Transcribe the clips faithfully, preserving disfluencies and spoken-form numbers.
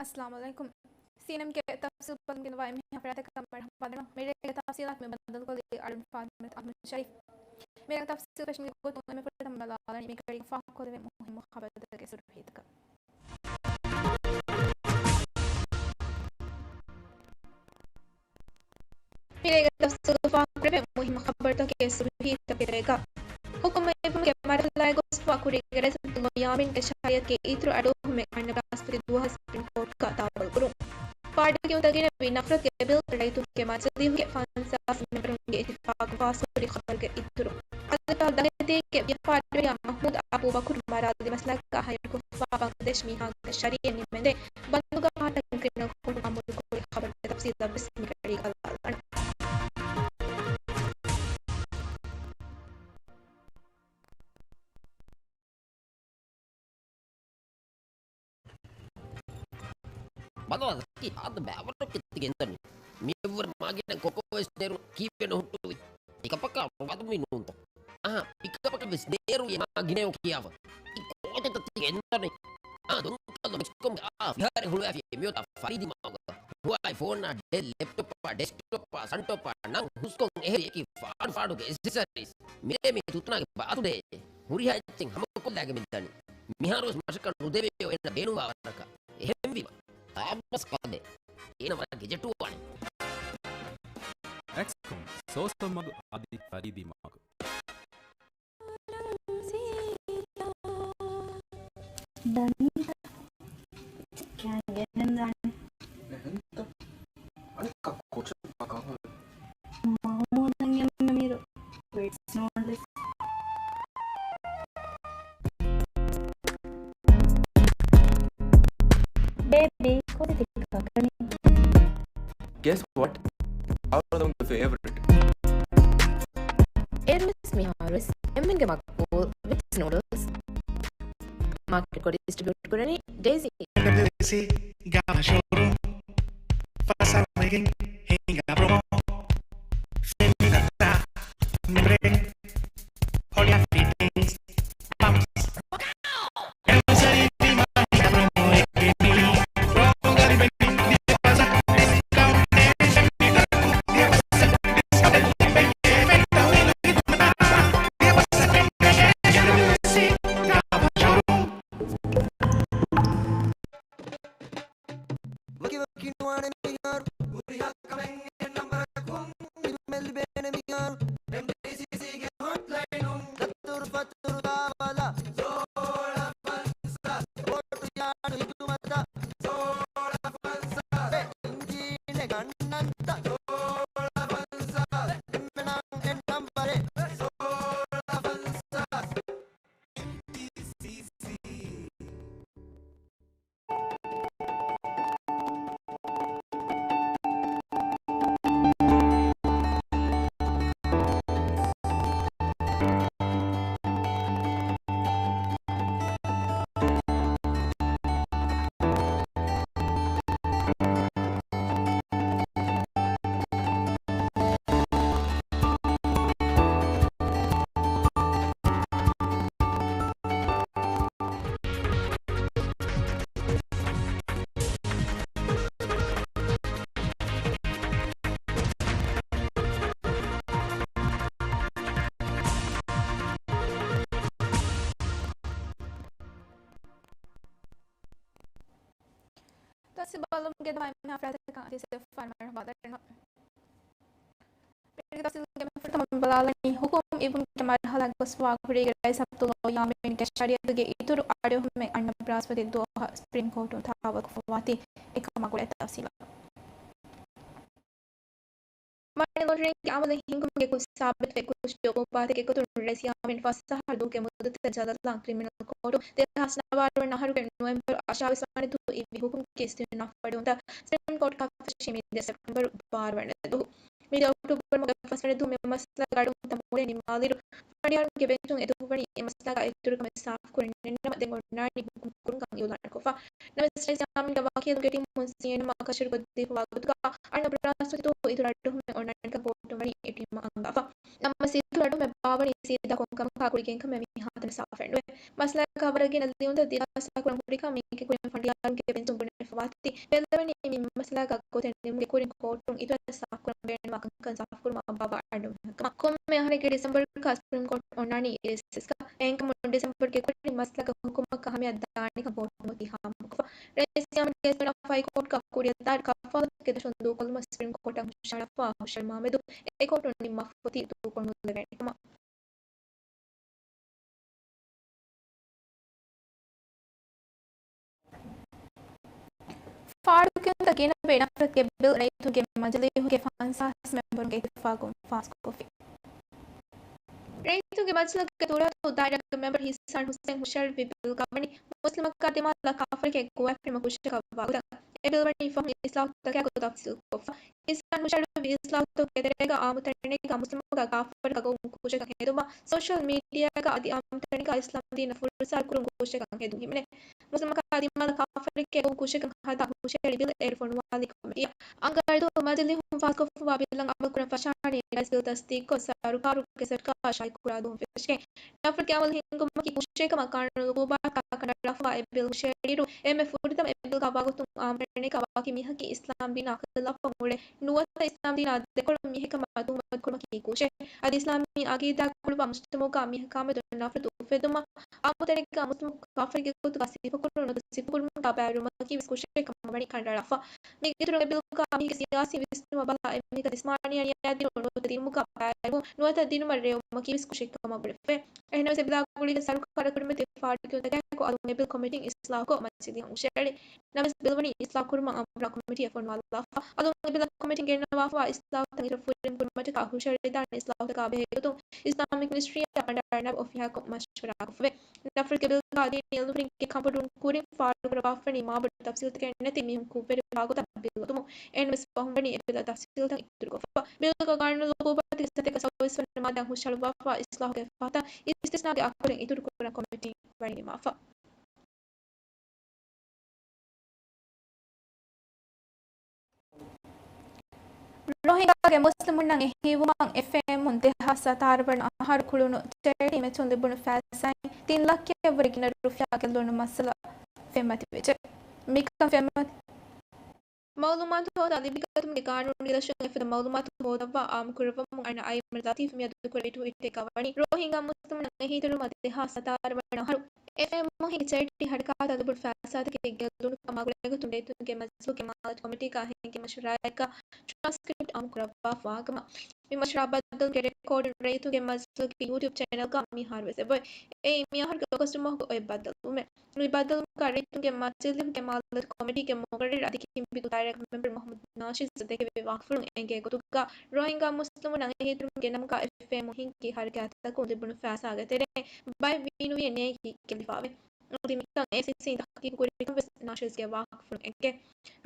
އައްސަލާމު ޢަލައިކުމް. ސީއެންއެމްގެ ތަފްސީލު ބަލަމުން ގެންދަވާ އެންމެހާ ފަރާތަކަށް މަރުޙަބާ ދަންނަވަން. މިރޭގެ ތަފްސީލާތު މި ބައްދަލުކޮށްލީ އަޅުގަނޑު ފާތިމަތު އަޙްމަދު ޝަރީފް. މިރޭގެ ތަފްސީލު ފެށުމުގެ ގޮތުން އެންމެ ފުރަތަމަ ބަލާލަނީ މި ގަޑީގަ ފާހަގަކޮށްލެވޭ މުހިއްމު ޚަބަރުތަކުގެ ސުރުޚީތަކަށް. މިރޭގެ ތަފްސީލު ފާހަގަކުރެވޭ މުހިއްމު ޚަބަރުތަކުގެ ސުރުޚީތަކުގެ ތެރޭގައި، ޙުކުމް އިވުމުގެ މަރުޙަލާއެއް ގޮސްފަ ކުރީގެ ރައީސް ޢަބްދުﷲ ޔާމީންގެ ޝަރީޢަތުގެ އިތުރު އަޑުއެހުމެއް އަންނަ ބްރަހަސްޕަތި ދުވަހު ސުޕްރީމް ކޯޓްގަ ދާވާލުކުރުން. ޕާޓީގެ އުނދަގޫ ގިނަ ވި ނަފްރަތުގެ ބިލް ރައްޔިތުންގެ މަޖިލީހުގެ ފަންސާސް މެމްބަރުންގެ އިއްތިފާޤު ފާސްކުރި ޚަބަރުގެ އިތުރުން، އަދި ދަނގަތީގެ ވިޔަފާރިވެރިޔާ މަޙްމޫދު އަބޫބަކުރު މަރާލި މައްސަލައަކާ ހައިރުކޮށްފަ ބަނގްލަދޭޝް މީހާގެ ޝަރީޢަތް ނިމެންދޭ ބަންދުގަ ހައްޓަން ކްރިމިނަލް ކޯޓުން އަމުރުކުރި ޚަބަރުގެ ތަފްސީލަށްވެސް މިގަޑީގަ ބަލާލަން. ބަލަ ޒަކީ، އާދަ ބައިވަރު ކެތިގެން ދަނީ. މިއަށްވުރެ މާގިނަ ކޮކޯވެސް ނޭރު ކީއްވެ ނުހުއްޓުވި. ޕިކަޕަކާ ވަދުމި ނޫންތޯ؟ އަހަ، ޕިކަޕަކަށް ވެސް ނޭރު މާގިނަޔޯ ކިޔާފަ. އި ކޯޗަކަށް ތި ގެންދަނީ. އާ، ދޮންކަލު މެކްސްކޮމް އާ ފިހާރެ ހުޅުވާފި މިއޮތާ ފަރީދީ މާގަ. ހުވާއި ފޯނާ، ޑެލް، ލެޕްޓޮޕާ، ޑެސްކްޓޮޕާ، ސަންޓޮޕާ، ނަން ހުސްކޮން އެހެރި އެކި ފާޑު ފާޑުގެ އެސެސަރީސް. މިރޭ މި ތުތުނާގެ ބާތުޑޭ. ހުރިހާ އެއްޗެއް ހަމަކޮށްލާގެ މިދަނީ. މިހާރުވެސް މަށަކަށް ނުދެވޭ އޮތްނަ ބޭނުންވާ ވަރަކަށް. އެހެންވީމަ، ތާއްވަސް ކަލޭ. އޭނަ ވަރަށް ގެޖެޓުވާނެ. އެކްސްކޮމް، ސޯސަމަގު އަދި ފަރީދީ މާގު. ދަނީތަ؟ ކިޔާން ގެނެން ދާނެ. އަނެއްކާ ކޯޗަށް ކަހަލަ. މަހުމޫދަށް އެންމެ މީރު ވެސް ނޯން ވެސް. ބޭބީ، ކޮބާތި ކަކަނި؟ Guess what? އަޅުގަނޑުގެ ފޭވަރިޓް. އޭރުވެސް މިހާރުވެސް އެންމެންގެ މަގު ވެސް ނޫޑުލްސް. މާކެޓްކޮށް ޑިސްޓްރިބިއުޓް ކުރަނީ ޑޭސީ. ޑީސީ ގާ ޝޯރޫމް ފަސާވެގެން ހިނގާ ޕްރޮމޯ. ފެނިލަތާ މެމްބްރޭން ހޮޅިއާ ފިޓިންގްސް ޕަމްޕްސް. ވަކިވަކި ނުވާނެ މިހާރު. ހުރިހާ ކަމެއް އެހެން ނަންބަރަކުން އިމެއިލް ލިބޭނެ މިހާރު. އެމްޑީސީސީގެ ހޮޓްލައިނުން ދަތުރުފަތުރު ދާވާލާ. ސޯޅަ ފަންސާސް. ވޯޓު ޔާޑު ހިދުމަތަށް. ސޯޅަ ފަންސާސް. އިންޖީނެއް ގަންނަންތަ؟ ސޯޅަ ފަންސާސް. އެންމެނަށް އެއް ނަންބަރެއް. ސޯޅަ ފަންސާސް. އެމްޑީސީސީ. ތަފްސީލު ބަލަމުން ގެންދަވާ އެންމެހާ ފަރާތަކަށް އަދިވެސް ފާރު މަރުޙަބާ ދަންނަވަން. މިރޭގެ ތަފްސީލުގެ މި ފުރަތަމަ ބަލާލަނީ، ޙުކުމް އިވުމުގެ މަރުޙަލާ ގޮސްފަ ކުރީގެ ރައީސް ޢަބްދުﷲ ޔާމީންގެ ޝަރީޢަތުގެ އިތުރު އަޑުއެހުމެއް އަންނަ ބްރަހަސްޕަތި ދުވަހަށް ސުޕްރީމް ކޯޓުން ދާވާކޮށްފަވާތީ، އެކަމާ ގުޅޭ ތަފްސީލަށް. މަނީ ލޮންޑަރިންގެ އަމަލެއް ހިންގުމުގެ ކުށް ސާބިތުވެ ކުށް އުޤޫބާތެއްގެ ގޮތުން ރައީސް ޔާމީން ފަސް އަހަރު ދުވަހުގެ މުއްދަތަށް ޖަލަށްލާން ކްރިމިނަލް ކޯޓު ދެހާސް ނަވާރަ ވަނަ އަހަރުގެ ނޮވެމްބަރު އަށާވީސް ވަނަ ދުވަހު އިއްވި ޙުކުމްގެ އިސްތިއުނާފް ވަޑައިގެން ސުޕްރީމް ކޯޓު ކާފަށި މި ދެ ސެޕްޓެމްބަރު ބާރަ ވަނަ ދުވަހު. މިދިޔަ އޮކްޓޯބަރު މަހުގެ ފަސް ވަނަ ދުވަހު މި މައްސަލަ ގަޑުމަތި މުޅި ނިންމާލިއިރު، ފަނޑިޔާރުންގެ ބެންޗުން އެދުވަހު ވަނީ އެ މައްސަލަގަ އިތުރު ކަމެއް ސާފުކުރެއް ނެތްނަމަ، ދެން އޮންނާނީ ހުކުމް ކުރުންކަން އިއުލާންކޮށްފަ. ނަމަވެސް، ރައީސް ޔާމީންގެ ވަކީލުންގެ ޓީމުން ސީއެންއެމްއަށް ކަށަވަރުކޮށްދީފަވާ ގޮތުގަ، އަންނަ ބްރަހަސްޕަތި ދުވަހު އިތުރު އަޑުއެހުމެއް އޮންނާނެކަން ކޯޓުން ވަނީ އެ ޓީމަށް އަންގާފަ. ނަމަވެސް، އިތުރު އަޑުއެހުމެއް ބާވަނީ ސީދާ ކޮންކަމަކާ ކުރިގެންކަމެއް މިހާތަނަށް ސާފެއް ނުވޭ. މައްސަލައަކާ ވަރަށް ގިނަ ލިޔުންތައް ދިރާސާކުރަން ހުރިކަން މީގެ ކުރިން ފަނޑިޔާރުންގެ ބެންޗުން ބުނެ ހުށަހަޅުވާފަވާތީ، ބެލެވެނީ މި މައްސަލާގަ ގޮތެއް ނިމުމުގެ ކުރިން ކޯޓުން އިތުރަށް ސާފުކުރަން ބޭނުންވާ ކަންކަން ސާފުކުރުމަށް ބާއްވާ އައްޑު މީހަކަމަށް. ކޮންމެ އަހަރެއްގެ ޑިސެމްބަރުގަ ސުޕްރީމް ކޯޓް އޮންނާނީ ރިސެސްގަ. އެހެންކަމުން ޑިސެމްބަރުގެ ކުރިން މައްސަލާގަ ހުކުމަކަށް ހަމަޔަށް ދާނެކަން ކޯޓުން އޮތީ ހާމަކޮށްފަ. ރައީސް ޔާމަންގެ އެސްޓޯނާ ހައިކޯޓްގަ ކުރިއަށްދާއިރު ކަފާލަތުގެ ދަށުން ދޫކޮށްލުމަށް ސުޕްރީމް ކޯޓަށް ހުށަހަޅަފަ ހުށަހެޅުމާމެދު އެ ކޯޓުން ނިންމާފަ އޮތީ ދޫކޮށް ނުލެވޭނެ ކަމަށް. ފާޑުކިޔުންތައް ގިނަ ބޭނުމަކީ ބިލް ރައްޔިތުންގެ މަޖިލީހުގެ ފަންސާސް މެމްބަރުންގެ އިއްތިފާގުން ފާސްކޮށްފި. ރައްޔިތުންގެ މަޖިލީހުގެ ދުރާތު ދާއިރާގެ މެމްބަރު ހިސާން ހުސެން ހުށަހެޅުއްވި ބިލްގަ ވަނީ މުސްލިމަކާ ދިމާލަށް ކާފަރެއްގެ ގޮވާފައިވުމަށް ކުށެއް ކައްވާ ގޮތަށް. އެ ބިލް ވަނީ ފަހުން އިސްލާހުތަކާއެކު ތަފްސީލްކޮށްފަ. ހިސާން ހުށަހެޅުއްވި އިސްލާހުތަކުގެ ތެރޭގަ އާއްމު ތަނެއްގަ މުސްލިމަކާ ކާފަރަކަށް ގޮވުން ކުށެއްކަން ހެދުމަށް ސޯޝަލް މީޑިއާގަ އަދި އާއްމު ތަނެއްގަ އިސްލާމް ދީނަށް ފުރުސާރަ ކުރުން ކުށެއްކަން ހެދުން ހިމެނޭ. މުސްލިމަކާ ދިމާލަށް ކާފަރެއްގެ ގޮވުން ކުށެއްކަން ހަދާ ހުށަހެޅި ބިލް އޭރު ފޮނުވާލީ ކޮމިޓީއަށް. އަންގަ އައިދޫ މަޖިލީހުން ފާސްކޮށްފަވާ ބިލަށް އަމަލުކުރަން ފަށާނީ ރައީސް ބިލް ތަސްދީޤުކޮށް ސަރުކާރުގެ ގެޒެޓްގަ ޝާއިޢުކުރާ ދުވަހުން ފެށިގެން. ނަފްރުގެ އަމަލު ހިންގުމަކީ ކުށެއްކަމަށް ޤާނޫނު އުޤޫބާތަކާ ކަނޑައަޅާފަވާ އެއް ބިލް ހުށަހެޅިއިރު، އެންމެ ފުރިތަމަ އެ ބިލްގަ ވާގޮތުން އާއްމު ތަނެއްގަ ވަކި މީހަކީ އިސްލާމް ދީނާ ޚިލާފަށް އުޅޭ ނުވަތަ އިސްލާމް ދީނާ ދެކޮޅު މީހެއްކަމަށް ތުހުމަތު ކުރުމަކީ ކުށެއް. އަދި އިސްލާމީ އަގީދާ ގުޅުއްވާ މުޖްތަމަޢުގަ މީހަކާމެދު ނަފްރަތު އުފެދުމަށް، އާއްމު ތަނެއްގަ މުސްލިމަކު ކާފަރެއްގެ ގޮތުގަ ސިފަކުރުން ނުވަތަ ސިފަކުރުމުގަ ބައިވެރިވުމަކީވެސް ކުށެއްކަމަށް ވަނީ ކަނޑައަޅާފަ. މީގެ އިތުރުން އެ ބިލުގަ މީހެއްގެ ސިޔާސީ ވިސްނުމަށް ބަލާ އެމީހަކަށް ޖިސްމާނީ އަނިޔާ ދިނުން ނުވަތަ ދިނުމުގަ ބައިވެރިވުން ނުވަތަ ދިނުމަށް ރޭވުމަކީވެސް ކުށެއްކަމަށް ވުރެފަވޭ. އެހެންނަމަވެސް، އެ ބިލާ ގުޅިގެން ސަރުކާރަށް ކުރިމަތިވި ފާޑުކިޔުންތަކާއެކު އަލުން އެ ބިލް ކޮމިޓީން އިސްލާހުކޮށް މަޖިލީހަށް ހުށަހެޅި. ނަމަވެސް، ބިލް ވަނީ އިސްލާހުކުރުމަށް އަނބުރާ ކޮމިޓީއަށް ފޮނުވާލާފަ. އަލުން އެ ބިލަށް ކޮމިޓީން ގެންނަވާފަވާ އިސްލާހުތައް އިރަށް ފުރިހަމަ ކުރުމަށްޓަކާ ހުށަހެޅިދާނެ އިސްލާހުތަކާ ބެހޭގޮތުން އިސްލާމިކް މިނިސްޓްރީއާ ކަނޑައަޅާ ނައިބު އޮފީހަކުން މަޝްވަރާކޮށްފަވޭ. ނަފްރުގެ ބިލްގަ ދީނީ އިލްމުވެރިންގެ ކަންބޮޑުވުން ކުރިން ފާޑުކުރައްވާފަވަނީ މާބޮޑު ތަފްސީލްތަކެއް ނެތި މީހުން ކުށްވެރިވާ ގޮތަށް ބިލް އޮތުމުން. އެހެންނަމަވެސް، ފަހުން ވަނީ އެ ބިލަށް ތަފްސީލްތައް އިތުރުކޮށްފަ. ބިލްގަ ޤާނޫނު އުޤޫބާތުގެ ސަތޭކަ ސައުވީސް ވަނަ މާއްދާއިން ހުށަހަޅުއްވާފަވާ އިސްލާހުގެ ފަހަތަށް އިސްތިސްނާގެ އަކުރެއް އިތުރުކުރަން ކޮމިޓީން ވަނީ ނިންމާފަ. ރޯހިންގާގެ މުސްލިމުންނަށް އެހީވުމަށް އެފްއޭއެމުން ދެހާސް ސަތާރަ ވަނަ އަހަރު ކުޅުނު ޗެރިޓީ މެޗުން ލިބުނު ފައިސާއިން ތިން ލައްކައަށްވުރެ ގިނަ ރުފިޔާ ގެއްލުނު މައްސަލަ ފެންމަތިވެއްޖެ. މިކަން ފެންމަ މައުލޫމާތު ހޯދާ ލިބިގަތުމުގެ ޤާނޫނީ ދަށުން އެފަދަ މައުލޫމާތު ހޯދައްވާ އާއްމުކުރައްވަމުން އަންނަ އައިމަން ލަތީފް މިއަދު ކުރެއްވި ޓްވީޓެއްގަ ވަނީ، ރޯހިންގާ މުސްލިމުންނަށް އެހީތެރިވުމަށް ދެހާސް ސަތާރަ ވަނަ އަހަރު އެފްއޭއެމުން ހިނގި ޗެރިޓީ ހަރަކާތަށް ލިބުނު ފައިސާތަކެއް ގެއްލުނު ކަމާ ގުޅޭގޮތުން ރައްޔިތުންގެ މަޖިލީހުގެ މާލަތި ކޮމިޓީގަ ހިނގި މަޝްވަރާއެއްގަ ޓްރާންސްކްރިޕްޓް އާއްމުކުރައްވާފަ ވާކަމަށް. މި މަޝްވަރާ ބައްދަލުގެ ރެކޯޑިން ރައްޔިތުންގެ މަޖިލީހުގެ ޔޫޓިއުބް ޗެނަލްގަ މިހާރުވެސް އެބައޮތް. އެއީ މި އަހަރުގެ އޮގަސްޓު މަހުގެ އޮތް ބައްދަލުވުމެއް. މި ބައްދަލުވުމުގަ ރައްޔިތުންގެ މަޖިލީހުގެ މާލަތި ކޮމިޓީގެ މުގައްރިރު އަދި ކިންބިދޫ ދާއިރާގެ މެމްބަރު މުޙައްމަދު ނާޝިދު ދެކެވި ވާހަކަފުޅުން އެނގޭ ގޮތުގަ، ރޯހިންގާ މުސްލިމުންނަށް އެހީތެރިވުމުގެ ނަމުގަ އެފްއޭއެމުން ހިންގި ހަރަކާތްތަކުން ލިބުނު ފައިސާގެ ތެރެއިން ބައެއް ވީނުވީއެއް ނޭނގި ގެއްލިފަވޭ. އަދި މިކަން އޭސީސީން ތަޙްޤީޤު ކުރިކަން ވެސް ނާޝިދުގެ ވާހަކަފުޅުން އެނގޭ.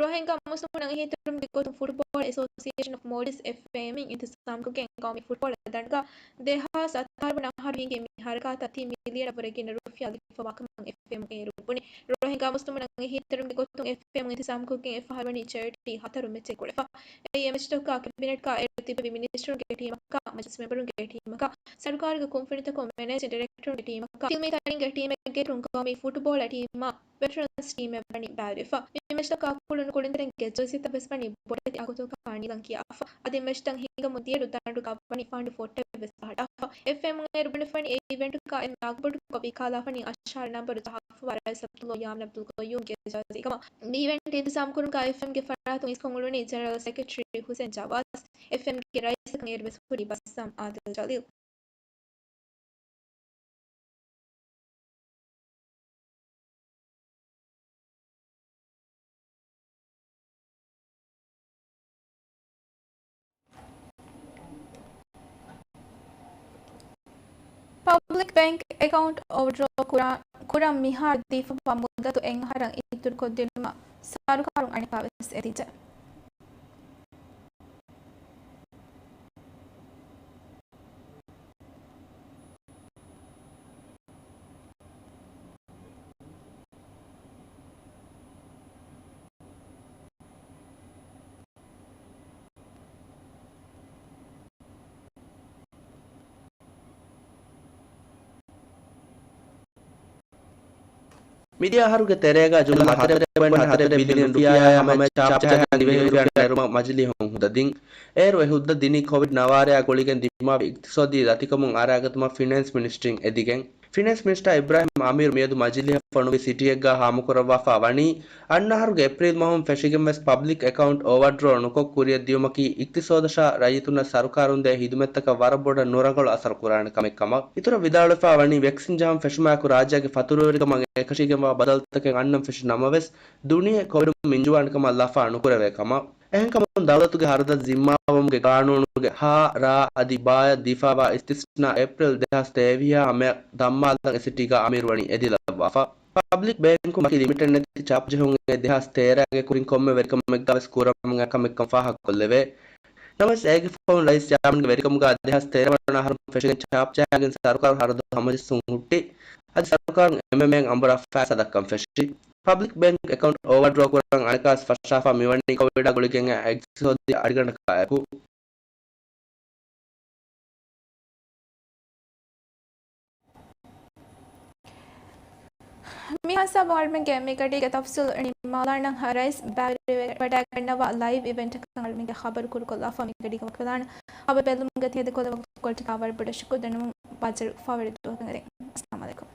ރޯހިންގާ މުސްލިމުންނަށް އެހީތެރިވުމުގެ ގޮތުން ފުޓްބޯޅަ އެސޯސިއޭޝަން އޮފް މޯލްޑިވްސް، އެފްއޭއެމް، އިންތިޒާމްކޮށްގެން ގައުމީ ފުޓްބޯޅަ ދަނޑުގަ ދެހާސް ސަތާރަ ވަނަ އަހަރު ހިނގި މި ހަރަކާތަށް ތިން މިލިއަނަށްވުރެ ގިނަ ރުފިޔާ ލިބިފަވާކަމަށް އެފްއޭއެމް އޭރު ބުނި. ރޯހިންގާ މުސްލިމުންނަށް އެހީތެރިވުމުގެ ގޮތުން އެފްއޭއެމް އިންތިޒާމްކޮށްގެން އެއްފަހަރު ވަނީ ޗެރިޓީ ހަތަރު މެޗެއް ގުޅެފަ. އެއީ އެ މެޗްތަކަށް ކެބިނެޓްގަ އޭރު ތިއްބެވި މިނިސްޓަރުންގެ ޓީމަކާ، މަޖިލިސް މެމްބަރުންގެ ޓީމަކާ، ސަރުކާރުގެ ކުންފުނިތަކުން މެނޭޖިން ޑިރެކްޓަރުންގެ ޓީމަކާ، ފިލްމީ ތަރިންގެ ޓީމެއްގެ އިތުރުން ގައުމީ ފުޓްބޯޅަ ޓީމާ، ވެޓަރަންސް ޓީމެއް ވަނީ ބައިވެރިވެފަ. މި މެޗްތަކަށް ކުޅުނު ކުޅުންތެރިންގެ ޖާޒީތައް ވެސް ވަނީ ބޮޑެތި އަގުތަކާ ނީލަން ކިޔާފަ. އަދި މެޗްތައް ހިނގަމުން ދިޔައިރު ދަނޑުގަ ވަނީ ފަންޑު ފޮއްޓައެއް ވެސް ފަހައްޓާފަ. އެފްއޭއެމް އޭރު ބުނެފަވަނީ އެ އިވެންޓަކަށް އެންމެ އަގުބޮޑުކޮށް ވިކާލާފަނީ އަށާރަ ނަންބަރު ޖަހާފަވާ ރައީސް ޢަބްދުﷲ ޔާމިން ޢަބްދުލް ޤައްޔޫމްގެ ޖާޒީ ކަމަށް. މި އިވެންޓް އިންތިޒާމް ކުރުމުގަ އެފްއޭއެމްގެ ފަރާތުން އިސްކޮށް އުޅުނީ ޖެނެރަލް ސެކްރެޓަރީ ހުސެން ޖަވާދް، އެފްއޭއެމްގެ ރައީސަކަށް އޭރު ވެސް ހުރީ ބައްސާމް އާދިލް ޖަލީލް. ޕަބްލިކް ބޭންކް އެކައުންޓް އޯވަރޑްރޯ ކުރާ، ކުރަން މިހާރު ދީފަވާ މުއްދަތު އެއް އަހަރަށް އިތުރުކޮށްދިނުމަށް ސަރުކާރުން އަނެއްކާވެސް އެދިއްޖެ. މިދިޔަ އަހަރުގެ ތެރޭގަ ޖުމްލަ ހަތަރެ ޕޮއިންޓް ހަތަރެ ބިލިއަން ރުފިޔާއާ ހަމަޔަށް ޗާޕްޖާހެއް ދިވެހިރުފިޔާ ނެރުމަށް މަޖިލީހުން ހުންދަ ދިން. އޭރު އެ ހުއްދަ ދިނީ ކޮވިޑް ނަވާރަޔާ ގުޅިގެން ދިމާވި އިޤްތިޞާދީ ދަތިކަމުން އަރައިގަތުމަށް ފިނޭންސް މިނިސްޓްރީން އެދިގެން. ފިނޭންސް މިނިސްޓަރ އިބްރާހިމް އާމިރު މިއަދު މަޖިލީހަށް ފޮނުވި ސިޓީއެއްގަ ހާމަކުރައްވާފަ ވަނީ، އަންނަ އަހަރުގެ އޭޕްރީލް މަހުން ފެށިގެން ވެސް ޕަބްލިކް އެކައުންޓް އޯވާޑްރޯ ނުކޮށް ކުރިއަށް ދިޔުމަކީ އިޤްތިޞާދަށާ ރައްޔިތުންނަށް ސަރުކާރުން ދޭ ހިދުމަތްތަކަށް ވަރަށް ބޮޑަށް ނުރަނގަޅު އަސަރު ކުރާނެ ކަމެއް ކަމަށް. އިތުރަށް ވިދާޅުވެފަ ވަނީ، ވެކްސިން ޖަހަން ފެށުމާއެކު ރާއްޖޭގެ ފަތުރުވެރިކަމަށް އެކަށީގެންވާ ބަދަލުތަކެއް އަންނަން ފެށި ނަމަވެސް، ދުނިޔެ ކޮވިޑުން މިންޖުވާނެ ކަމަށް ލަފާ ނުކުރެވޭ ކަމަށް. އެހެންކަމުން ދައުލަތުގެ ހަރަދަށް ޒިންމާވުމުގެ ގާނޫނުގެ ހާ، ރާ އަދި ބާއަށް ދީފާވާ އިސްތިސްނާ އޭޕްރިލް ދެހާސް ތޭވީހާ ހަމަޔަށް ދަންމާލަން އެ ސިޓީގަ އަމީރު ވަނީ އެދިލައްވާފަ. ޕަބްލިކް ބޭންކު މަކި ލިމިޓެޑް ނެތި ޗާޕް ޖެހުން އެ ދެހާސް ތޭރަގެ ކުރިން ކޮންމެ ވެރިކަމެއްގަ ވެސް ކުރަމުން އައި ކަމެއްކަމަށް ފާހަގަކޮށްލެވޭ. ނަމަވެސް އޭގެ ފަހުން ރައީސް ޗާމަންގެ ވެރިކަމުގަ ދެހާސް ތޭރަ ވަނަ އަހަރުން ފެށިގެން ޗާޕް ޖަހައިގެން ސަރުކާރު ހަރަދު ހަމަޖެއްސުން ހުއްޓި. އަދި ސަރުކާރުން އެމްއެމްއޭއަށް އަނބުރާ ފައިސާ ދައްކަން ފެށި. ޕަބްލިކް ބޭންކް އެކައުންޓް އޯވާޑްރޯ ކުރަން އަނެކާވެސް ފަށާފަ މިވަނީ ކޮވިޑާ ގުޅިގެން އެ އިޤްތިޞާދީ އަޑިގަނޑަކާއެކު. މިހާ ސާބު އަޅުމެންގެ މިގަޑީގެ ތަފްސީލް ނިންމާލާނަން. ރައީސް ބައިވެރިވެވަޑައިގަންނަވާ ލައިވް އިވެންޓަކަށް އަޅުމެންގެ ޚަބަރު ކުރުކޮށްލާފަ މިގަޑީގެ ވަކިވެލާނަން. ޚަބަރު ބެލުމުގެ ތެދުކޮށްލަވަ ކޮޅުތަކާ ވަރަށް ބޮޑަށް ޝުކުރު ދެންނެވުމަށް. ބާޒަރު ފާވަރު ދުވަހަކަށް އެދެން. އައްސަލާމު ޢަލައިކުމް.